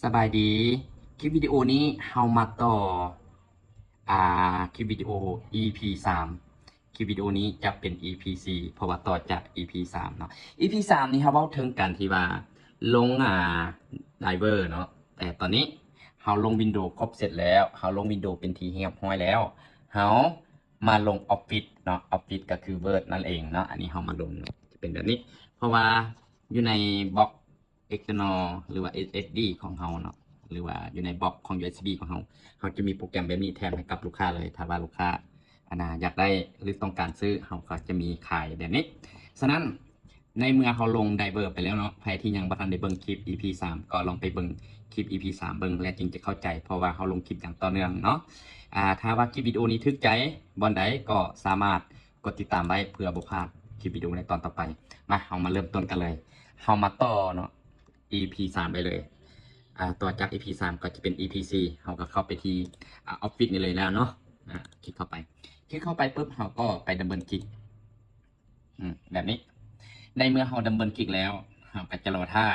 ສະບາຍດີ ຄລິບວິດີໂອນີ້ເຮົາມາຕໍ່ ອ່າ ຄລິບວິດີໂອ ອີພີສາມ ຄລິບວິດີໂອນີ້ຈະເປັນ ອີພີສີ່ ເພາະວ່າຕໍ່ຈາກ ອີພີສາມ ເນາະ. ອີພີສາມນີ້ເຮົາເວົ້າເຖິງການທີ່ວ່າລົງ ອ່າ ໄດເວີເນາະ ແຕ່ຕອນນີ້ເຮົາລົງວິນໂດຄົບເສັດແລ້ວ ເຮົາລົງວິນໂດເປັນທີ່ຮຽບຮ້ອຍແລ້ວ ເຮົາມາລົງອອຟຟິດເນາະ ອອຟຟິດກໍຄືເວີດນັ້ນເອງເນາະ. ອັນນີ້ເຮົາມາລົງເນາະ ຈະເປັນແບບນີ້ ເພາະວ່າຢູ່ໃນບລັອກ external ຫຼືວ່າ ເອສເອສດີ ຂອງເຮົາເນາະ ຫຼືວ່າຢູ່ໃນບລັອກຂອງ ຢູເອສບີ ຂອງເຮົາ ເຮົາຈະມີໂປຣແກຣມແບບນີ້ແຖມໃຫ້ກັບລູກຄ້າເລີຍ. ຖ້າວ່າລູກຄ້າ ອັນນ່າ ຢາກໄດ້ ຫຼື ຕ້ອງການຊື້ ເຮົາກໍຈະມີຂາຍແບບນີ້. ສະນັ້ນ ໃນເມື່ອເຮົາລົງໄດເວີໄປແລ້ວເນາະ ໃຜທີ່ຍັງບໍ່ທັນໄດ້ເບິ່ງຄລິບ ອີພີສາມ ກໍລອງໄປເບິ່ງຄລິບ ອີພີສາມ ເບິ່ງ ແລະ ຈຶ່ງຈະເຂົ້າໃຈ ເພາະວ່າເຮົາລົງຄລິບຢ່າງຕໍ່ເນື່ອງເນາະ. ອ່າ ຖ້າວ່າຄລິບວິດີໂອນີ້ຖືກໃຈບ່ອນໃດ ກໍສາມາດກົດຕິດຕາມໄວ້ ເພື່ອບໍ່ພາດຄລິບວິດີໂອໃນຕອນຕໍ່ໄປ. ມາ ເຮົາມາເລີ່ມຕົ້ນກັນເລີຍ ເຮົາມາຕໍ່ເນາະ ອີພີສາມໄປເລີຍ. ອ່າ ຕໍ່ຈາກ ອີພີສາມ ກໍຈະເປັນ ອີພີສີ່ ເຮົາກໍເຂົ້າໄປທີ່ ອ່າ ອອຟຟິດນີ້ເລີຍແລ້ວເນາະ. ອ່າ ຄລິກເຂົ້າໄປ ຄລິກເຂົ້າໄປປຶບ ເຮົາກໍໄປດັບເບິນຄລິກ ອືມ ແບບນີ້. ໃນເມື່ອເຮົາດັບເບິນຄລິກແລ້ວ ເຮົາກໍຈະລໍຖ້າ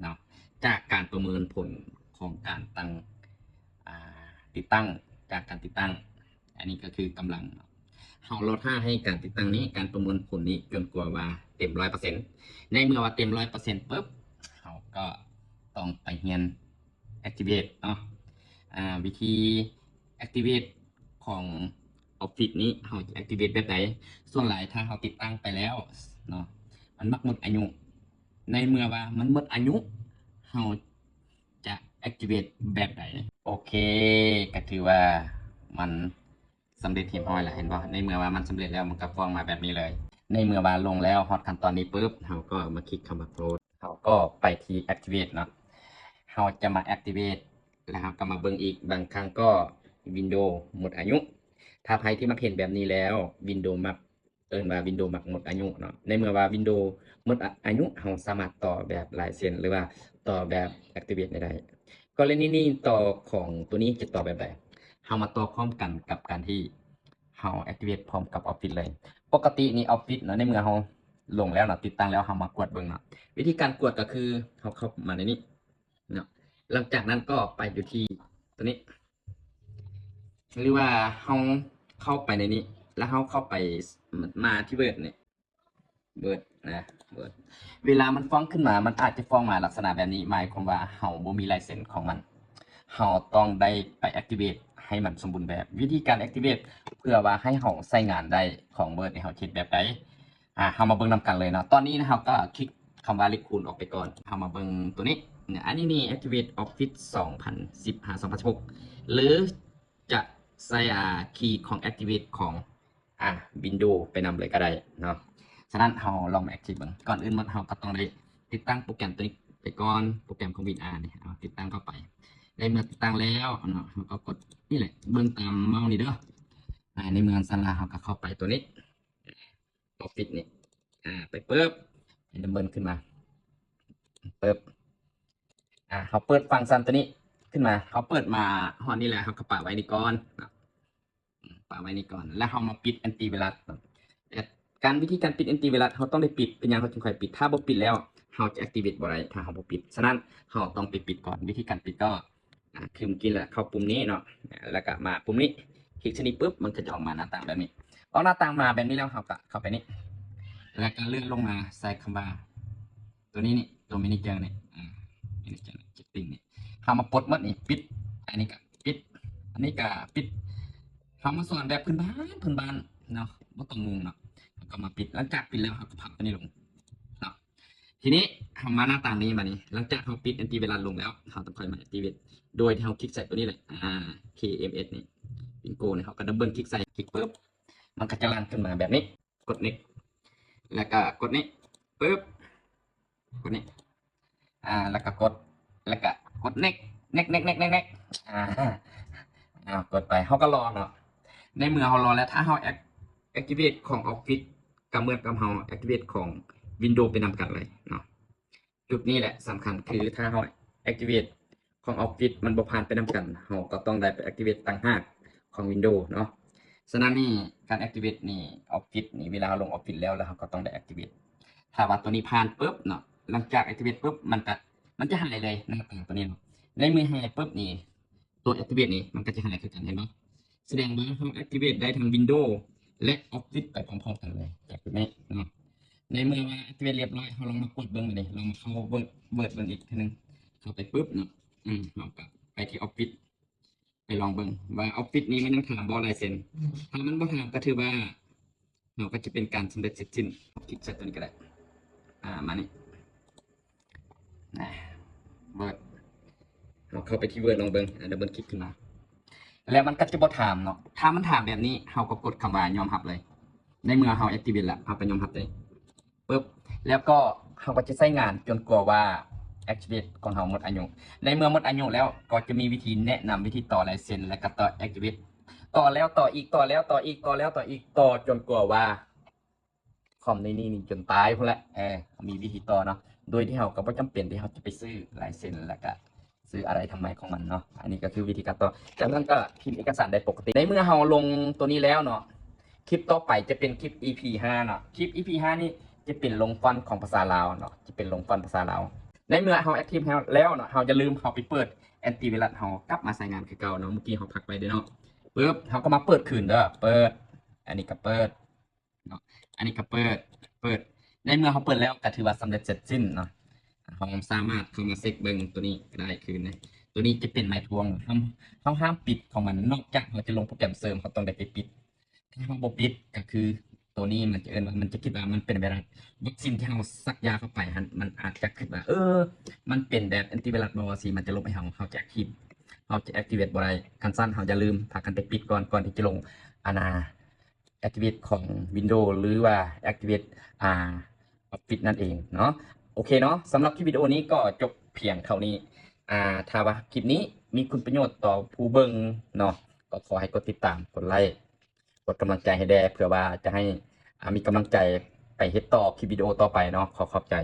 ເນາະ ຈາກການປະເມີນຜົນຂອງການຕັ້ງ ອ່າ ຕິດຕັ້ງ ຈາກການຕິດຕັ້ງ ອັນນີ້ກໍຄືກຳລັງເນາະ. ເຮົາລໍຖ້າໃຫ້ການຕິດຕັ້ງນີ້ ການປະເມີນຜົນນີ້ ຈົນກວ່າວ່າເຕັມຮ້ອຍເປີເຊັນ. ໃນເມື່ອວ່າເຕັມຮ້ອຍເປີເຊັນປຶບ ເຮົາກໍຕ້ອງໄປຮຽນ activate ເນາະ. ອ່າ ວິທີ activate ຂອງ Office ນີ້ ເຮົາຈະ activate ແບບໃດ? ສ່ວນຫຼາຍຖ້າເຮົາຕິດຕັ້ງໄປແລ້ວເນາະ ມັນມັກໝົດອາຍຸ. ໃນເມື່ອວ່າມັນໝົດອາຍຸ ເຮົາຈະ activate ແບບໃດ? ໂອເຄ ກໍຖືວ່າມັນສຳເລັດຮຽບຮ້ອຍແລ້ວ ເຫັນບໍ່? ໃນເມື່ອວ່າມັນສຳເລັດແລ້ວ ມັນກໍຟ້ອງມາແບບນີ້ເລີຍ. ໃນເມື່ອວ່າລົງແລ້ວ ຮອດຂັ້ນຕອນນີ້ປຶບ ເຮົາກໍມາຄລິກຄຳວ່າ Close ເຮົາກໍໄປທີ່ Activate ເນາະ. ເຮົາຈະມາ Activate ແລ້ວເຮົາກໍມາເບິ່ງອີກ. ບາງຄັ້ງກໍ Windows ໝົດອາຍຸ. ຖ້າໃຜທີ່ມັກເຫັນແບບນີ້ແລ້ວ Windows ມັກ ເອີ້ນວ່າ Windows ມັກໝົດອາຍຸເນາະ. ໃນເມື່ອວ່າ Windows ໝົດອາ ອາຍຸ ເຮົາສາມາດຕໍ່ແບບ License ຫຼືວ່າຕໍ່ແບບ Activate ໄດ້. ກໍລະນີນີ້ຕໍ່ຂອງຕົວນີ້ຈະຕໍ່ແບບໃດ? ເຮົາມາຕໍ່ພ້ອມກັນກັບການທີ່ເຮົາ Activate ພ້ອມກັບ Office ເລີຍ. ປົກກະຕິນີ້ Office ເນາະ ໃນເມື່ອເຮົາລົງແລ້ວເນາະ ຕິດຕັ້ງແລ້ວ ເຮົາມາກວດເບິ່ງເນາະ. ວິທີການກວດກໍຄືເຮົາເຂົ້າມາໃນນີ້ເນາະ. ຫຼັງຈາກນັ້ນກໍໄປຢູ່ທີ່ຕົວນີ້ ຫຼືວ່າເຮົາເຂົ້າໄປໃນນີ້ ແລ້ວເຮົາເຂົ້າໄປ ມາທີ່ Word ນີ້ Word ນະ Word ເວລາມັນຟ້ອງຂຶ້ນມາ ມັນອາດຈະຟ້ອງມາລັກສະນະແບບນີ້ ໝາຍຄວາມວ່າເຮົາບໍ່ມີ License ຂອງມັນ. ເຮົາຕ້ອງໄດ້ໄປ Activate ໃຫ້ມັນສົມບູນແບບ. ວິທີການ Activate ເພື່ອວ່າໃຫ້ເຮົາໃຊ້ງານໄດ້ຂອງ Word ນີ້ ເຮົາເຮັດແບບໃດ? ອ່າ ເຮົາມາເບິ່ງນຳກັນເລີຍເນາະ. ຕອນນີ້ເຮົາກໍຄລິກຄຳວ່າເລກຄູນອອກໄປກ່ອນ. ເຮົາມາເບິ່ງຕົວນີ້ ອັນນີ້ນີ້ Activate Office ສອງພັນສິບຫາສອງພັນສິບຫົກ ຫຼືຈະໃສ່ ອ່າ ຄີຂອງ Activate ຂອງ ອ່າ Windows ໄປນຳເລີຍກໍໄດ້ເນາະ. ສະນັ້ນເຮົາລອງມາ Activate ເບິ່ງ. ກ່ອນອື່ນໝົດເຮົາກໍຕ້ອງໄດ້ຕິດຕັ້ງໂປຣແກຣມຕົວນີ້ໄປກ່ອນ ໂປຣແກຣມຂອງ Win R ນີ້ ເອົາຕິດຕັ້ງເຂົ້າໄປ. ໃນເມື່ອຕິດຕັ້ງແລ້ວເນາະ ເຮົາກໍກົດນີ້ແຫຼະ ເບິ່ງຕາມເມົານີ້ເດີ. ໃນເມື່ອຊັ້ນລະ ເຮົາກໍເຂົ້າໄປຕົວນີ້ Office ນີ້ ອ່າ ໄປປຶບ ໃຫ້ດັບເບິນຂຶ້ນມາ ປຶບ ອ່າ ເຮົາເປີດຟັງຊັນຕົວນີ້ຂຶ້ນມາ. ເຮົາເປີດມາຮອດນີ້ແລ້ວ ເຮົາກໍປະໄວ້ນີ້ກ່ອນເນາະ ປະໄວ້ນີ້ກ່ອນ ແລ້ວເຮົາມາປິດ Antivirus ເນາະ. ແຕ່ການ ວິທີການປິດ Antivirus ເຮົາຕ້ອງໄດ້ປິດ. ເປັນຫຍັງເຮົາຈຶ່ງຄ່ອຍປິດ? ຖ້າບໍ່ປິດແລ້ວ ເຮົາຈະ Activate ບໍ່ໄດ້ ຖ້າເຮົາບໍ່ປິດ. ສະນັ້ນ ເຮົາຕ້ອງໄປປິດກ່ອນ. ວິທີການປິດກໍ ອ່າ ຄືເມື່ອກີ້ແຫຼະ ເຂົ້າປຸ່ມນີ້ເນາະ ແລ້ວກໍມາປຸ່ມນີ້ ຄລິກໃສ່ນີ້ປຶບ ມັນກໍຈະອອກມາໜ້າຕ່າງແບບນີ້. ອອກໜ້າຕ່າງມາແບບນີ້ແລ້ວ ເຮົາກໍເຂົ້າໄປນີ້ ແລ້ວກໍເລື່ອນລົງມາໃສ່ຄຳວ່າ ຕົວນີ້ນີ້ ຕົວ Manager ນີ້ ອາ Manager Setting ນີ້ ເຮົາມາປົດໝົດນີ້ ປິດ ອັນນີ້ກໍປິດ ອັນນີ້ກໍປິດ. ເຮົາມາສອນແບບພື້ນບ້ານ ພື້ນບ້ານເນາະ ບໍ່ຕ້ອງງງເນາະ. ເຮົາກໍມາປິດ ຫຼັງຈາກປິດແລ້ວ ເຮົາກໍພັບຕົວນີ້ລົງເນາະ. ທີນີ້ເຮົາມາໜ້າຕ່າງນີ້ບາດນີ້ ຫຼັງຈາກເຮົາປິດ Antivirus ລົງແລ້ວ ເຮົາຕ້ອງຄ່ອຍມາ Activate ໂດຍທີ່ເຮົາຄລິກໃສ່ຕົວນີ້ແຫຼະ ອ່າ KMS ນີ້ Bingo ນີ້ ເຮົາກໍ Double ຄລິກໃສ່ ຄລິກປຶບ ມັນກໍຈະລັນຂຶ້ນມາແບບນີ້ ກົດ Next ແລ້ວກໍກົດນີ້ປຶບ ກົດນີ້ ອ່າ ແລ້ວກໍກົດ ແລ້ວກໍກົດ Next Next Next Next Next Next ອ່າ ອ່າ ກົດໄປ ເຮົາກໍລໍເນາະ. ໃນເມື່ອເຮົາລໍແລ້ວ ຖ້າເຮົາ Act- Activate ຂອງ Office ກໍເໝືອນກັບເຮົາ Activate ຂອງ Windows ໄປນຳກັນເລີຍເນາະ. ຈຸດນີ້ແຫຼະສຳຄັນ ຄືຖ້າເຮົາ Activate ຂອງ Office ມັນບໍ່ຜ່ານໄປນຳກັນ ເຮົາກໍຕ້ອງໄດ້ໄປ Activate ຕ່າງຫາກຂອງ Windows ເນາະ. ສະນັ້ນນີ້ ການ Activate ນີ້ Office ນີ້ ເວລາເຮົາລົງ Office ແລ້ວ ແລ້ວເຮົາກໍຕ້ອງໄດ້ Activate. ຖ້າວ່າຕົວນີ້ຜ່ານປຶບເນາະ ຫຼັງຈາກ Activate ປຶບ ມັນກະ ມັນຈະຫາຍເລີຍ ໜ້າຕາຕົວນີ້ເນາະ. ໃນເມື່ອຫາຍປຶບນີ້ ຕົວ activate ນີ້ມັນກໍຈະຫາຍຄືກັນ ເຫັນບໍ່? ສະແດງວ່າເຮົາ activate ໄດ້ທັງ Windows ແລະ Office ໄປພ້ອມໆກັນເລີຍ ຈາກຈຸດນີ້ເນາະ. ໃນເມື່ອວ່າ activate ລຽບຮ້ອຍ ເຮົາລອງມາກວດເບິ່ງບາດນີ້ ລອງມາເຂົ້າເບິ່ງ ເປີດເບິ່ງອີກເທື່ອໜຶ່ງ. ເຂົ້າໄປປຶບເນາະ ອືມ ເຮົາກໍໄປທີ່ Office ໄປລອງເບິ່ງວ່າ Office ນີ້ມັນຍັງຖາມບໍ່ license. ຖ້າມັນບໍ່ຖາມກໍຖືວ່າ ເນາະ ກໍຈະເປັນການສຳເລັດເສັດສິ້ນ. ຄລິກໃສ່ຕົວນີ້ກໍໄດ້ ອາ ມານີ້ ນະ Word ເຮົາເຂົ້າໄປທີ່ Word ລອງເບິ່ງ ອາ double click ຂຶ້ນມາ ແລ້ວມັນກໍຈະບໍ່ຖາມເນາະ. ຖ້າມັນຖາມແບບນີ້ ເຮົາກໍກົດຄຳວ່າຍອມຮັບເລີຍ. ໃນເມື່ອເຮົາ activate ແລ້ວ ເຮົາກໍຍອມຮັບເລີຍ ປຶບ ແລ້ວກໍເຮົາກໍຈະໃຊ້ງານຈົນກວ່າວ່າ activate ຂອງເຮົາໝົດອາຍຸ. ໃນເມື່ອໝົດອາຍຸແລ້ວ ກໍຈະມີວິທີແນະນຳວິທີຕໍ່ license ແລະກໍຕໍ່ activate ຕໍ່ແລ້ວຕໍ່ອີກ ຕໍ່ແລ້ວຕໍ່ອີກ ຕໍ່ແລ້ວຕໍ່ອີກ ຕໍ່ຈົນກວ່າວ່າ ຄອມໃນນີ້ນີ້ຈົນຕາຍພຸ້ນແຫຼະ. ເອີ ມີວິທີຕໍ່ເນາະ ໂດຍທີ່ເຮົາກໍບໍ່ຈຳເປັນທີ່ເຮົາຈະໄປຊື້ license ແລ້ວກະຊື້ອະໄລທຳໄມຂອງມັນເນາະ. ອັນນີ້ກໍຄືວິທີການຕໍ່. ຈາກນັ້ນກໍພິມເອກະສານໄດ້ປົກກະຕິ. ໃນເມື່ອເຮົາລົງຕົວນີ້ແລ້ວເນາະ ຄລິບຕໍ່ໄປຈະເປັນຄລິບ ອີພີ ຫ້າເນາະ. ຄລິບ ອີພີ ຫ້ານີ້ຈະເປັນລົງຟອນຂອງພາສາລາວເນາະ ຈະເປັນລົງຟອນພາສາລາວ. ໃນເມື່ອເຮົາ active ແລ້ວເນາະ ເຮົາຢ່າລືມເຮົາໄປເປີດ antivirus ເຮົາກັບມາໃຊ້ງານຄືເກົ່າເນາະ. ເມື່ອກີ້ເຮົາພັກໄປເດ້ເນາະ ປຶບ ເຮົາກໍມາເປີດຄືນເດີ ເປີດ ອັນນີ້ກໍເປີດ ເນາະ ອັນນີ້ກໍເປີດ ເປີດ. ໃນເມື່ອເຮົາເປີດແລ້ວກໍຖືວ່າສຳເລັດເສັດສິ້ນເນາະ. ເຮົາສາມາດເຂົ້າມາເຊັກເບິ່ງຕົວນີ້ກໍໄດ້ຄືນ. ຕົວນີ້ຈະເປັນໄມທວງ ເຮົາ ເຮົາຫ້າມປິດຂອງມັນ ນອກຈາກເຮົາຈະລົງໂປຣແກຣມເສີມ ເຮົາຕ້ອງໄດ້ໄປປິດ. ຖ້າເຮົາບໍ່ປິດກໍຄືຕົວນີ້ມັນຈະເອີ້ນວ່າ ມັນຈະຄິດວ່າມັນເປັນໄວຣັສ. ວັກຊິນທີ່ເຮົາສັກຢາເຂົ້າໄປຫັ້ນ ມັນອາດຈະຄິດວ່າ ເອີ ມັນເປັນແບບ antivirus ບໍ່ ວ່າຊີ້ ມັນຈະລົບໃຫ້ເຮົາ ເຮົາຈະ active ເຮົາຈະ activate ບໍ່ໄດ້. ຄັນຊັ້ນເຮົາຢ່າລືມພາກັນໄປປິດກ່ອນ ກ່ອນທີ່ຈະລົງ ອານາ activate ຂອງ Windows ຫຼືວ່າ activate ອ່າ Office ນັ້ນເອງເນາະ. ໂອເຄເນາະ ສຳລັບຄລິບວິດີໂອນີ້ກໍຈົບພຽງເທົ່ານີ້. ອ່າ ຖ້າວ່າຄລິບນີ້ມີຄຸນປະໂຫຍດຕໍ່ຜູ້ເບິ່ງເນາະ ກໍຂໍໃຫ້ກົດຕິດຕາມ ກົດໄລ ກົດກຳລັງໃຈໃຫ້ແດ່ ເພື່ອວ່າຈະໃຫ້ ອ່າ ມີກຳລັງໃຈໄປເຮັດຕໍ່ຄລິບວິດີໂອຕໍ່ໄປເນາະ. ຂໍຂອບໃຈ.